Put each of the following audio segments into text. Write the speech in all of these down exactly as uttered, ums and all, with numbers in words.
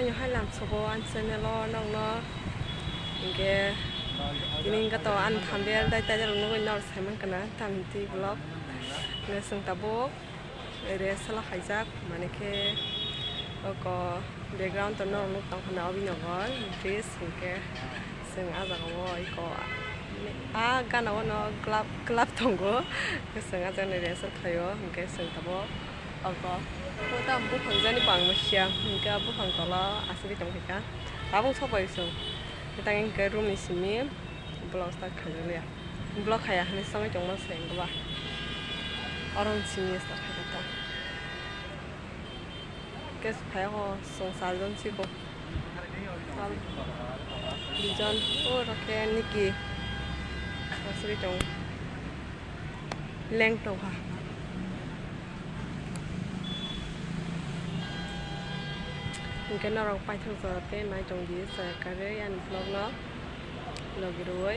Ani hai lam sobo ani channel o nokno. Hinkhe tini hinkhe to ani thumbnail tai title nugwi nor saiman kana tamni twi vlog. Hinkhe chwng tabuk rehearsal khaijak, mane khe oko background to norok nuk tong khana Abhinagar bridge, hinkhe chwng ah jaga o eko ah gana o no club club tongo, chwng ah jani rehearsal khlaio, hinkhe chwng tabuk oko o tamo buphang jani bangma siya, hinkhe ah buphang tola asugwi tongkha, tabuk sokbai chwng tang hinkhe room ni simi. Vlog start khaijak liya. Vlog khaiya hinwi songwi tongma se wngkha ba. Oro wng simi start khaijak ta. Guys, phai o chwng charjon siko. Duijon, o rokhe Niki. Asugwi tongo. Leng tongkha. Hinkhe norok paithak jora tei nai tongdi chaya karwi ani vlog no logi rwui.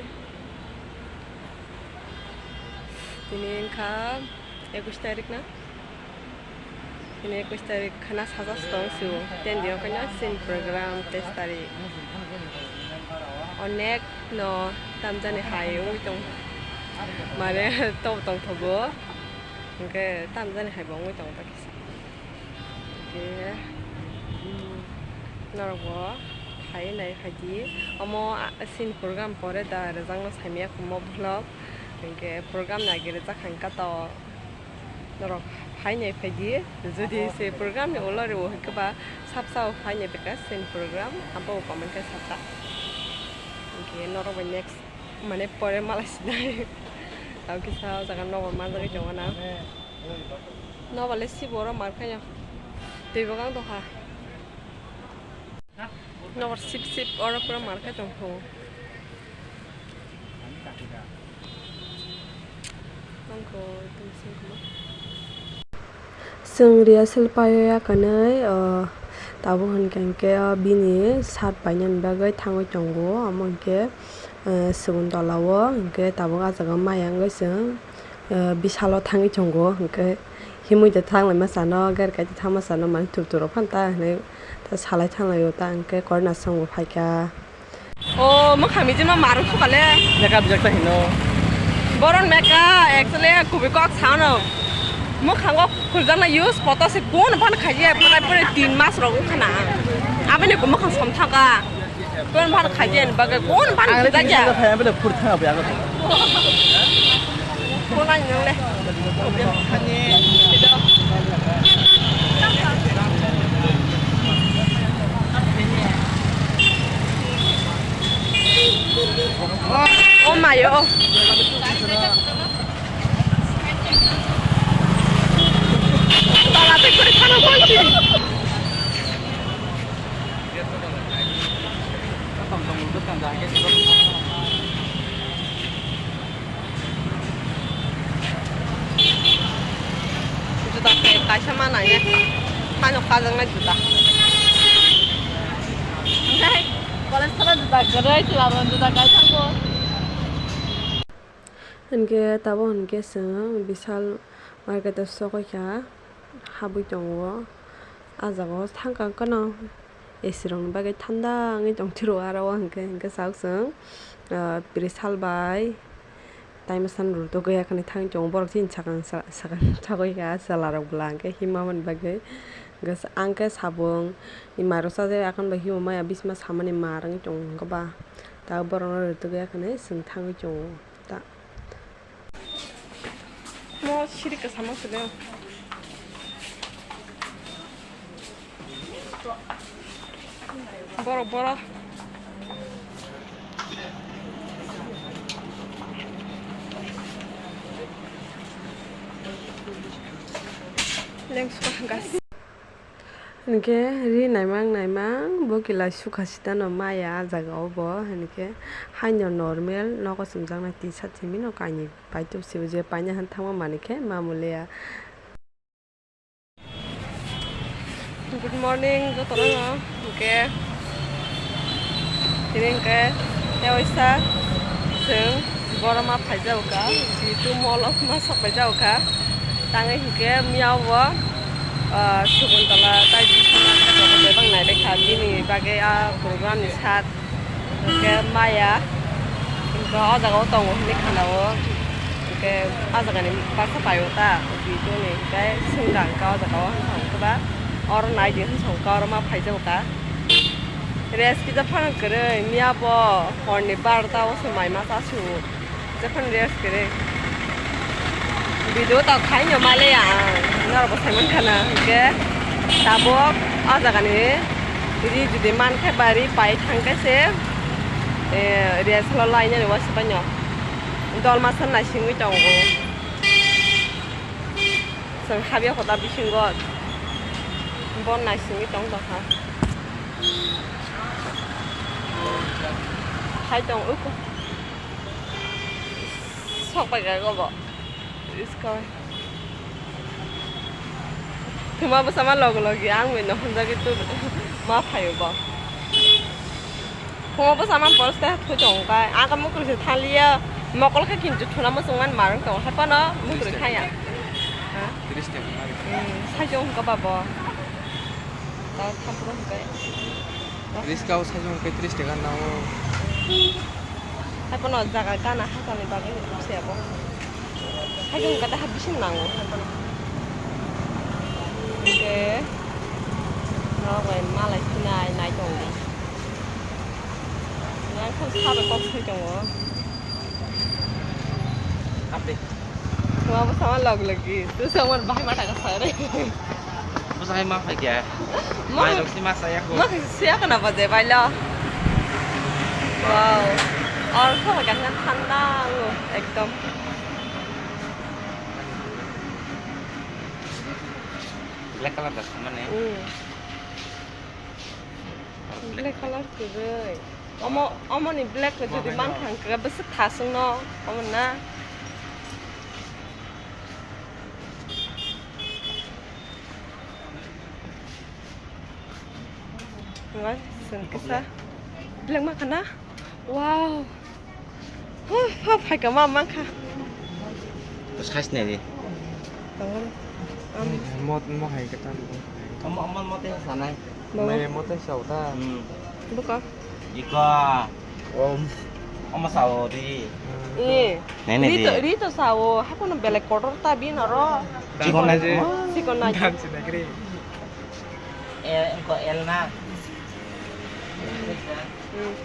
Tini wngkha ekush tarik na? Tini ekush tarik khana sajak tong sio. Ten diyo kanya sin program teis tarik. Onek no tamjani hai wngwi tong. Mane tobo tongthogo. Hinkhe tamjani hai bo wngwi tong ta kisa. Hinkhe, mm, norok bo phai nai phaidi. Omo, a, sin program pore da rwjakno saimaya khumo vlog. Hinkhe program nagi rwjak kha hinkhe to. Norok hai nai phaidi, jodi se program ni ulo rwo hinkhe ba sapsa o hai nai beka sen program abo o comment khe sapta. Hinkhe norok bai next mane pore malai sinai. Tamo kisa o jaga nobar manjagwi tongo na. Nobar le sibo oro mar khaino twi bwkang tongkha. Nobar sip sip oro pura mar khai tongkho. Chwng rehearsal paio ya kanwi, o, tabuk hinkhe hinkhe, o, bini shirt painani bagwi thangwi tongo, omo hinkhe, o, Sugun tola o hinkhe tabuk ah jaga maya wngwi chwng, o, bisalo thangwi tongo, hinkhe himwi da thanglaima sano, gari kaisa thangma sano, mane thurthur rok phano ta hinwi ta salai thanglaio ta, hinkhe korna songbo phaikha. O, mwkhang mijima marwk sukha le. Makeup jak ta hino. Boron makeup, actually, kubui kok sano. Mwkhango khuljakna use koto se kun phan khaji, phatai pore tin mas rok wngkha na. Aboni mwkhang som thangkha. Kun phan khaji ani bagwi kun phan khuljakya. Ang le khaya bele phur thang abi aga. O mayo. Tala te kore khana bolchi. Juta khe kaisa ma nang ya. Hano kajaknai juta. College thana juta kwrwi, chwla rok juta kai thango. Hinkhe tabuk hinkhe chwng Vishal market o sokoi kha, habwi tongo. Ah jaga o thangkha wngkhano A C rokni bagwi thanda wngwi tongphuru aro o hinkhe, hinkhe sak chwng, ah, Vishal bai tai mwsang rutugwi hakhani thangwi tongo. Borok chini sakang sa-, sakang sagwi kha chwla rok bwla hinkhe himma mani bagwi. Hinkhe ang khe sabung ni marok chajak, akhon bai himma maya bisma samani mar wngwi tongo hinkhe ba. Tabuk borokno rutugwi hakhani chwng thangwi tongo ta. Mo siri kwchama se de. Borok, borok. Lengsu gas. Hinkhe ri naimang naimang bo kila sukha sitano maya ah jaga o bo, hinkhe haino normal nogo chumjaknai T-shirt simi no kainwi paitubsi je paina han thangma manwi khe mamuli ya. Good morning jotono, hinkhe tini hinkhe tewaisa chwng boroma phaijago kha, jitu molo ma sok phaijago kha, tangwi hinkhe miyao bo, ah, Sukuntala tai bising Bebak nai rwkha bini bagwi a program ni sat hwnkhe maya. Hwnkhe o jaga o tongo hinwi khana o. Hwnkhe a jaga ni baksa pai o ta video ni hwnkhe swngkha hwnkhe o jaga o hwnka hwnkhe ba oro nai di hwnka hwnkhe oro ma phai jago ka. Rest kisa phano kwrwi miya bo hor ni barota o se mai ma cha su. Jephang rest kere. Video ta khaino male ang norok bo saiman khana hwnkhe tabuk o jaga ni ri jodi man khe ba ri pai thang khe se, eh, rest lo lainani waisa paino dol masa naisingwi tongo. Chwng habya kota bisingo bo naisingwi tong tongkha. Hai tong uko. Sok bai kha obo. Iskoi. Thuma bwsa ma logi logi ang bai no hunjagwi tu ma phaio bo. Thuma bwsa ma poste thoi tong kai. Ang ka mukri se thaliya. Mokol khe kintu thuna muchung man marung tong. Hai pano mukri khaya. Ha? Tris taka. Hmm, sai jong ka babo. Ta thampro kai. Riska o sajung kai tris taka nao. Hai pono jaga gana hasalni bagwi se abo. Hai jung kata ha bising nango hai pono. Oke. Nao bai malai sinai nai tongo. Yang khon sabe kok sai tongo. Update. Thuma bwsa ma log logi. Tu samar bahai ma taka sai re. Bwsa hai ma phai kya? Ma Mai rok si ma saya ko. Ma siya kana baje bailo. Wow. Or kho kan kan thanda lo ekdom. Black color das mane. Hmm. Black color kwrwi. Omo, omoni black ko jodi mankha hwnkhe bwswk thaswngno omo na. Wai, chwng kisa black mankha na? Wow. Huh, huh, phaikha ma mankha. To size nai di. Tongo. Am. Mot, mo hai kata. Am, am, mot yang sanai. Bo. Mai mot yang sauta. Hmm. Buka. Iko. Om. Om sao di. Hmm. Eh. Nai, nai di. Rito, rito sao. Hapo no belek kotor ta bin oro. Chikon nai. Chikon nai. Dan si nagri. El, engko el na. Hmm.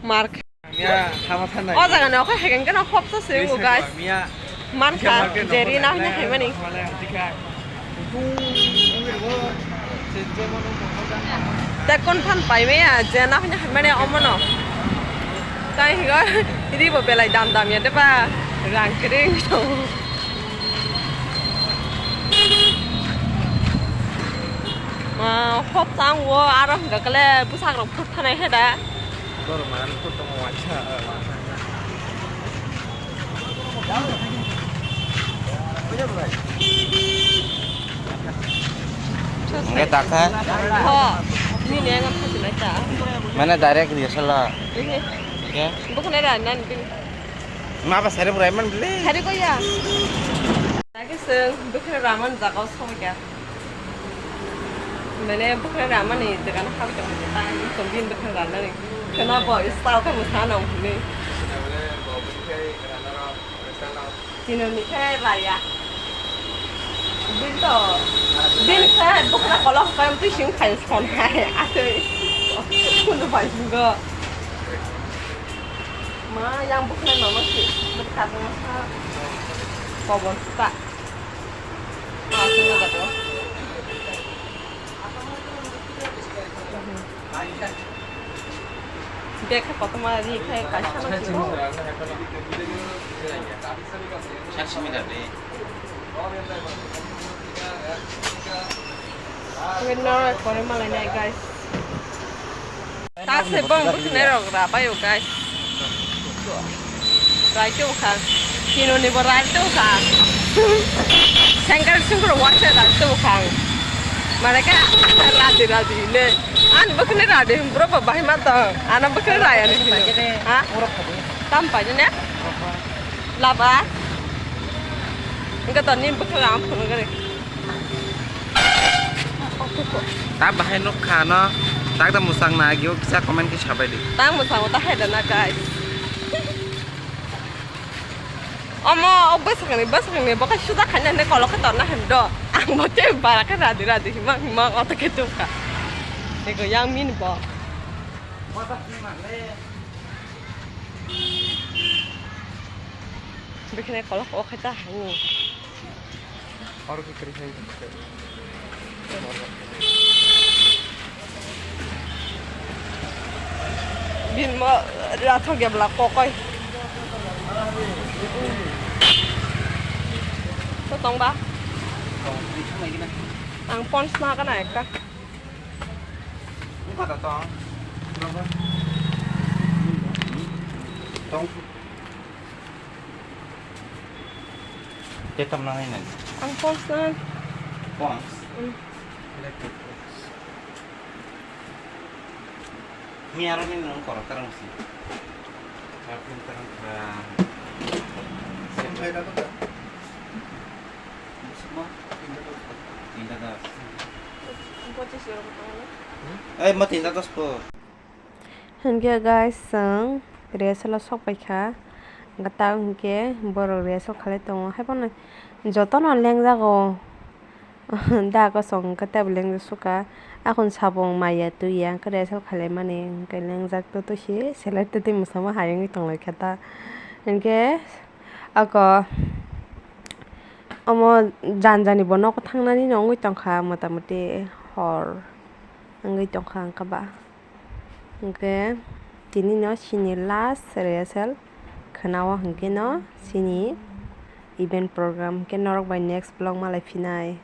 Mar. O jaga ni okhai hai khe no hopsa se wngo, guys. Mankha, Jerry na hwnwi haimani. Te kon phan paimaya, je na hwnwi haimani omono. Tai higo, ri bo belai dam dam ya de ba, rang kring. Ma, hopsa wngo, aro hwnkha khe le bwsarok phut thanai khe da. Borok manani phut tongo waisa. Hwnkhe dakha? Ho, nini ang phajinai ta. Mane direct riya sala. Ehe. Hwnkhe? Bwkhwnai ra nani bini. Ma ba sari bwrai man bile. Sari ko ya. Lagi seng bwkhwnai ra man jaga o songkha. Mane bwkhwnai ramani jagano habwi tongmani, tang tong bini bwkhwnai ramani. Kheno bo style khe mwsa nang hwnwi. Tinoni khe raya. Bin to, bin khe bukra kolok khe twi sing khai son hai. Atwi. Kundo bai singo. Ma yang bukra mama si. Bukra mama sa. Kobon suka. Ma singo gato. Bag khe kotorma ri khe kaisa no siro. Sat simi da de. Wait, no, no, kore malai nai, guys. Ta se bong bukne rok ra bai o, guys. Rai tong kha. Kino ni bo rai tong kha. Sengkar sungkur wa se rai tong kha. Mane ka radi radi ne. An bukne radi bro ba bai ma to. Ana bukne raya ni kino. Ha? Tam pa ne? Laba. Enggak to ni bukne ram phun gare. Ta bahai nuk kha no, tak da musang na agio kisa comment khe sabai di. Tang musang ta hai da na guys. Omo, o bwsakni, bwsakni, bo khe suda khaina hinwi kolok khe torna hin do. Ang bo tei bara khe radi radi hima hima oto khe tongkha. Ego yang min bo. Bikhnai kolok o khe ta hango. Oro khe kwrwi khe. Bini mo rathok ya bwla kokoi. To tong ba? Ang pons na kana ekta. Tong. Tei tamo nangnai nai. Ang pons na. Pons? Mm. Mi aro ni nung korok tarang si. Tarang kha. Sumpai dapat tak? Semua? Tinta das. Ang pons na. Eh, mo tinta das po. Hinkhe guys, chwng rehearsal o sok paikha. Hwnkhe ta hinkhe borok rehearsal khalai tongo. Haiphano jotono lengjago. Da kosong hwnkhe teibo lengjak sukha. Akhon sabung maya twiya hwnkhe rehearsal khalaimani hwnkhe lengjak twtwi se selai twtwi mwsamo hai wngwi tonglaikha ta. Hinkhe ako omo jani jani bo nogo thangnani no wngwi tongkha, mota moti hor wngwi tongkha hwnkhe ba. Hwnkhe tini no chini last rehearsal khwnao, hwnkhe no chini event program, hwnkhe norok bai next vlog malai phinai.